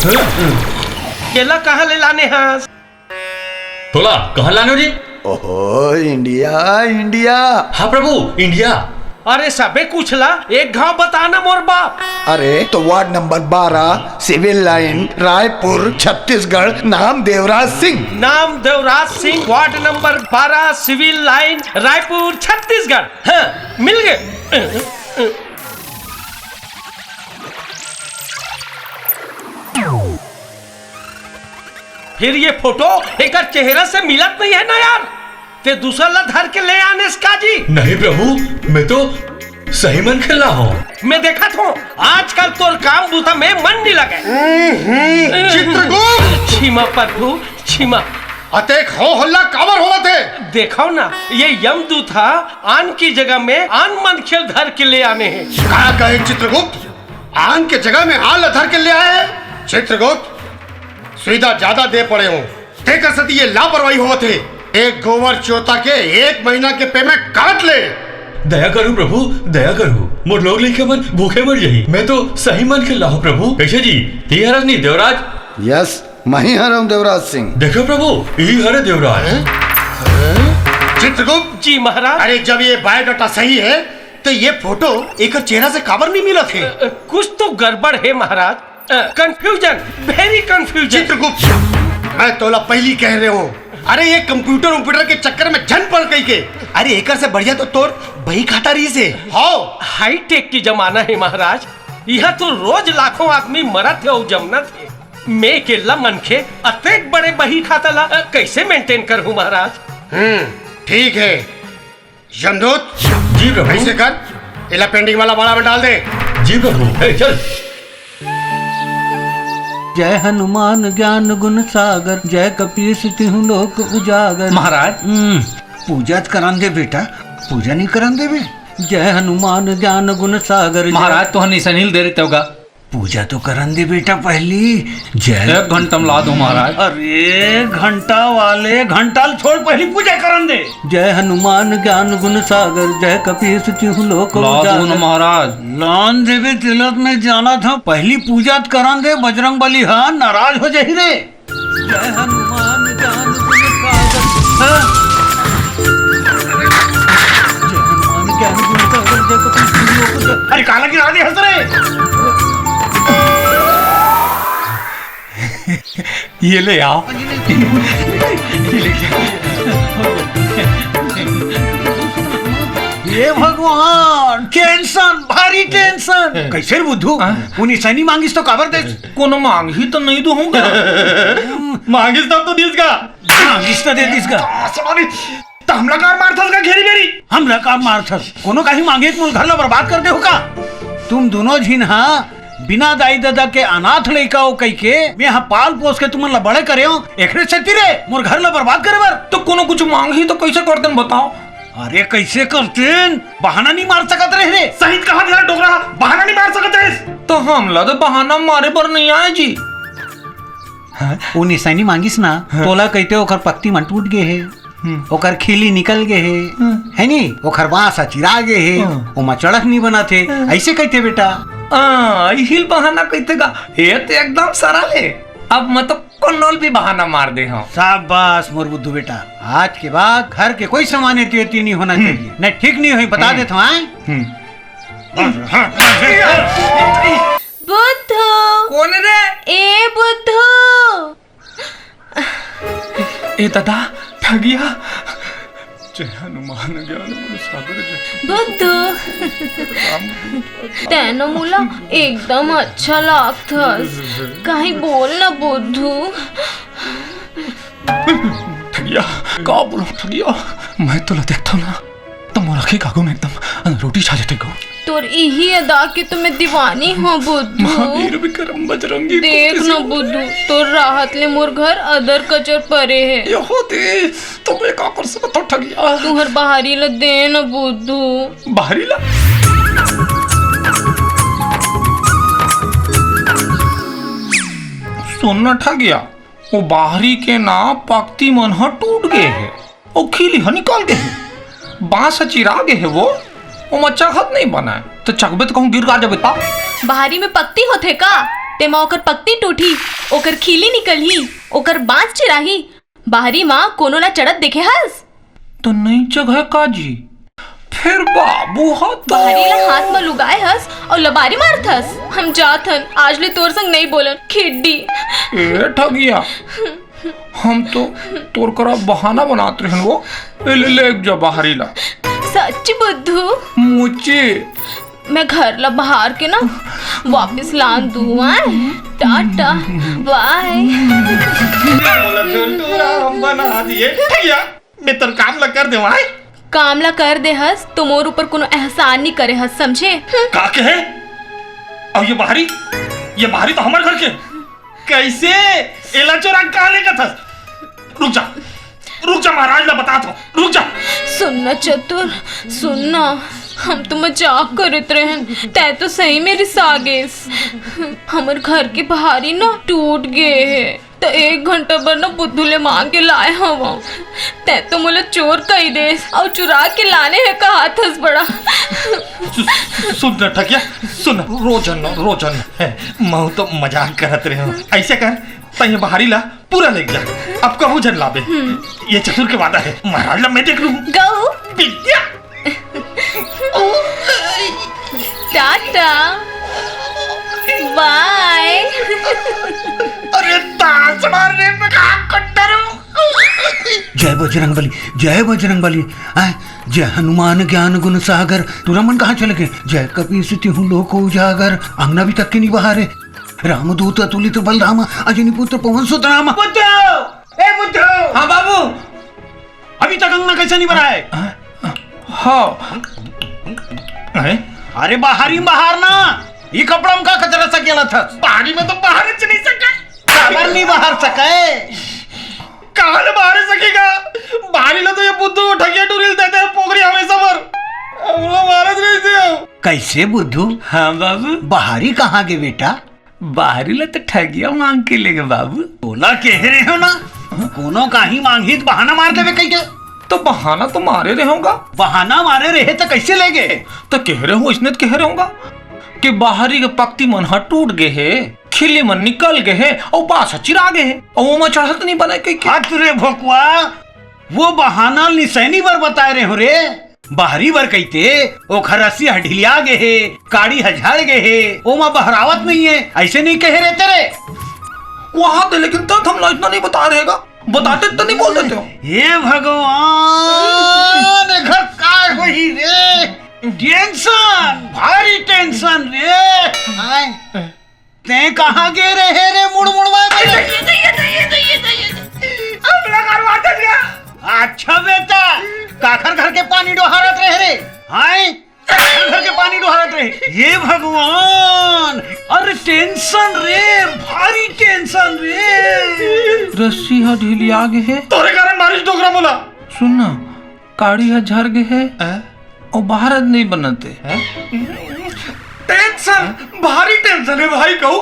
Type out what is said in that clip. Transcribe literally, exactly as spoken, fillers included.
केला कहाँ ले लाने हस? तोला कहाँ लानो जी? ओहो, इंडिया, इंडिया। हाँ प्रभु, इंडिया। अरे सबे कुछ ला, एक घाव बता ना मोर बाप। अरे तो वार्ड नंबर बारह, सिविल लाइन, रायपुर, छत्तीसगढ़, नाम देवराज सिंह। नाम देवराज सिंह, वार्ड नंबर बारह, सिविल लाइन, रायपुर, छत्तीसगढ़। हाँ, मिल गए। फिर ये फोटो एकर चेहरा से मिलत नहीं है ना यार। ते दूसर ला धर के ले आनेस का जी? नहीं प्रभु, मैं तो सही मन के ला हूँ। मैं देखत हूँ, आजकल तोर काम बूता में मन नहीं लगे। हम्म, चित्रगुप्त! क्षमा प्रभु, क्षमा। अतेक हो हल्ला काबर होवत हे? देखो ना, ये यमदूत हा आन की जगह में आन मनखे ल धर के ले आने हैं। का कहे चित्रगुप्त? आन के जगह में आन ला धर के ले आए हैं? चित्रगुप्त, सुविधा ज्यादा दे पड़े हो, तेकर सेती ये लापरवाही होवत हे। एक गोबर चोता के एक महीना के पेमेंट काट ले। दया करू प्रभु, दया करू, मोर लोग लइका मन भूखे मर जाही। मैं तो सही मन के लाहूं प्रभु। कैसे जी, ते हरस नहीं देवराज? यस, मैं ही हरऊं देवराज सिंह। देखो प्रभु, यही हरे देवराज। चित्रगुप्त। जी महाराज। अरे, जब ये बायोडाटा सही है, तो ये फोटो एकर चेहरा से काबर नहीं मिलत हे? अ, अ, कुछ तो गड़बड़ है महाराज। अ, confusion, very confusion। चित्रगुप्त, मैं तोला पहली कह रहे हूँ, अरे ये कंप्यूटर उम्प्यूटर के चक्कर में झन पड़ कही के। अरे एकर से बढ़िया तो तोर बही खाता रहीस हे। हाव। हाईटेक की जमाना है महाराज, यहाँ तो रोज लाखों आदमी मरत हे अउ जमनत हे। मैं अकेला मनखे अतेक बड़े बही खाता ला, अ, कैसे मेंटेन करहूँ महाराज? हम्म, ठीक है। यमदूत, जी प्रभु। ऐसे कर, एला पेंडिंग वाला बाड़ा में डाल दे। जी प्रभु। ए, चल। जय हनुमान ज्ञान गुण सागर, जय कपीस तिहु लोक उजागर। महाराज, हम्म। पूजा त करन दे बेटा, पूजा नहीं करन देबे। जय हनुमान ज्ञान गुण सागर, जय महाराज, तोहर निसनील दे रही तेवगा। पूजा तो करन दे बेटा पहली। जय एक घंटा में ला दो महाराज। अरे घंटा वाले, घंटा ल छोड़, पहली पूजा करन दे। जय हनुमान ज्ञान गुण सागर, जय कपीस तिहु लोक ला दो उजागर। ना महाराज। लान देबे तेला त मैं जानत हूँ, पहली पूजा त करन दे, बजरंग बली हा नाराज हो जाही रे। जय हनुमान ज्ञान गुण सागर। हाँ? जय हनुमान ज्ञान गुण सागर, जय कपीस तिहु लोक उजागर। अरे काला गिरा दे हंस रे। ये ले आओ। हे भगवान, टेंशन, भारी टेंशन। कैसे रे बुद्धू? हाँ? उनी सैनी मांगिस तो काबर दे? कोनो मांगही तो नहीं दूंगा। मांगिस तब तो दीस का। मांगिस तो दे दीस का। आ, sorry। त हमला काबर मारथस का घेरी बेरी? हमला काबर मारथस? कोनो काही मांगे त मोर घर ला बर्बाद कर दे हो का? तुम दोनों झिन हा बिना दाई ददा के अनाथ लइका हो कहिके, मैं हा पाल पोस के तुमन ला बड़े करे हो, एकरे सेती रे मोर घर ला बर्बाद करे बर। तो कोनो कुछ मांगही तो कैसे करतेन बताओ? अरे कैसे करतेन? बहाना नहीं मार सकत रहे रे। सही कहा तेला डोकरा, बहाना नहीं मार सकत रहे। तो हमला तो बहाना मारे बर नहीं आए जी। हाँ? वो निशानी मांगिस ना, हाँ। तोला कहते ओकर पत्ती मन टूट गए हे, हम्म। ओकर खिली निकल गए हे, हम्म। है नी? ओकर बांस ह चिरा गए हे, हाँ। ओमा चड़क नहीं बनत हे, हाँ। ऐसे कहते बेटा। हाँ, इहिल बहाना कहते का? ये तो एकदम सरल हे। अब मैं तो कोनो ल भी बहाना मार दे हूँ। शाबाश मोर बुद्धू बेटा, आज के बाद घर के कोई सामान एती ओती नहीं होना हम्म। चाहिए, नहीं ठीक नहीं होई, बता हम्म। देत हूँ, हाँ? हम्म। बुद्धू। कौन रे? ए बुद्धू। ए दादा, ठगिया। जय हनुमान ज्ञान गुण सागर जय। बुद्धू। राम दूत। तैनो मोला एकदम अच्छा लागथस। कहीं बोल ना बुद्धू। ठगिया, का बोलूं ठगिया? मैं तोला देखथों ना, त मोर आँखी के आगू में एकदम रोटी छा जाथे गो। तोर इही अदा के तो मैं दीवानी हूँ बुद्धू। महावीर विक्रम बजरंगी देख कुमति न संहारी। बुद्धू, तोर राहत ले मोर घर अदर कचर परे हे। यहो दे, तो मैं का कर सकत हूँ ठगिया? तुहर बाहरी ला दे न बुद्धू। बाहरी ला? सुन न ठगिया, वो बाहरी के ना पक्ति मन ह टूट गे हे, वो खिली ह निकल गे हे, बांस ह चिरा गे हे, वो ओमा चघत नहीं बनाए, तो चघबे तो कहूँ गिर गा जबे ता। बाहरी में पक्ति होथे का? तेमा ओकर पक्ती टूटही, ओकर खीली निकलही, ओकर बांस चिराही। बाहरी म कोनो ला चढ़त देखे हस? तो नई जगह का जी? फेर बाबू ह तो बाहरी ला हाथ म लुगाए हस अउ लबारी मारत हस। हम जात हन, आज ले तोर संग नई बोलन, खिड्डी। ए ठगिया, हम तो तोर करा बहाना बनात रहेन वो। ए, ले, ले जा बाहरी ला। सच बुद्धू? मुची। मैं घर ला बहार के ना वापस लान दू, आय? टाटा, बाय। बोला झुंटू राम बना दिए। ठगिया, मैं तोर काम ला कर देवाय। काम ला कर दे हस तो मोर ऊपर कोनो एहसान नी करे हस, समझे? हम्म। का कहे? अउ ये बाहरी, ये बाहरी तो हमर घर के। कैसे? एला चोरा के कहाँ लेगत हस? रुक जा, रुक जा, महाराज ला बतात हंव, रुक जा। सुन ना चतुर, सुन ना, हम तो मजाक करत रहेन, तैं तो सही में रिसा गेस। हमर घर के बाहरी ना टूट गे हे, त एक घंटा बर ना बुद्धू ले मांग के लाए हवं। तैं तो मोला चोर कहि देस अउ चुरा के लाने हे कहाथस बड़ा। सु-, सु-, सुन ना ठगिया, सुन ना, रो झन, रो झन। मैं तो मजाक करत रहेंव। अइसे कर, तैं ये बाहरी ला पूरा लेग जा, अब कहूँ झन लाबे। हम्म। ये चतुर के वादा हे, महाराज ला मैं देख लूँ। गऊ। बिटिया। टाटा। बाय। अरे दास मारने में कहाँ कट्टर हूँ। जय बजरंग बली, जय बजरंग बली। आय, जय हनुमान ज्ञान गुण सागर। टूरा मन कहाँ चले गे? जय कपीस तिहु लोक उजागर। अंगना भी तक के नहीं बहारे। रामदूत अतुलित बल धामा, अंजनी पुत्र पवन सुत नामा। बुद्धू! ए बुद्धू! हाँ बाबू। अभी तक अंगना कैसे नहीं बहारे? हाँ। हैं? अरे बाहरी बहार ना, ये कपड़ा में का कचरा सकेला था? बाहरी में तो बहारे नहीं सके। काबर नहीं बहार सके? कहाँ ले बहारे सकेगा? बाहरी ला तो ये बुद्धू ठगिया टूरी ल देते हैं पोगरी हमेशा बर। हम लोग महाराज नहीं थे हम। कैसे बुद्धू? हाँ बाबू। बाहरी कहाँ गे बेटा? बाहरी ला तो ठगिया मांग के लेगे बाबू। तोला कहे रहेंव ना, कोनो काही मांगही त बहाना मार देबे कहिके। तो बहाना तो मारे रहेंव गा। बहाना मारे रहे त कैसे लेगे? तो कहे रहेंव, इसने तो कहे रहेंव गा कि बाहरी के पक्ती मन ह टूट गे हे, खिल्ली मन निकल गे हे, अउ बांस ह चिरा गे हे, अउ ओमा चढ़त नहीं बनय कहिके। हत रे भोकवा, वो बहाना निसैनी बर बताए रहेंव रे। बाहरी बर कहिते, ओखर रस्सी ह ढिलिया गे हे, काड़ी ह झड़ गे हे, ओमा बहरावत नहीं हे, अइसे नहीं कहे रहते रे। वहां तो लेकिन तब हम इतना नहीं बता रहेगा, बताते तो नहीं बोल देते हो। हे भगवान, घर काय होही रे? टेंशन, भारी टेंशन रे। आय। तैं कहाँ गे रहे रे मुड़ मुड़वाए बर? ये, ये, ये, ये, ये, ये, ये, ये। अब लगा मार दे दिया। अच्छा बेटा, काखर घर के पानी डोहारत रहे रे? हाय, काखर घर के पानी डोहारत रहे? ये भगवान, अरे टेंशन रे, भारी टेंशन रे। रस्सी ह ढिलिया गे हे। तोरे कारण मारिस डोकरा मोला। सुन ना, काड़ी ह झर गे हे। हैं? अउ बहारत नहीं बनत हे। हैं? टेंशन, भारी टेंशन हे भाई कहू।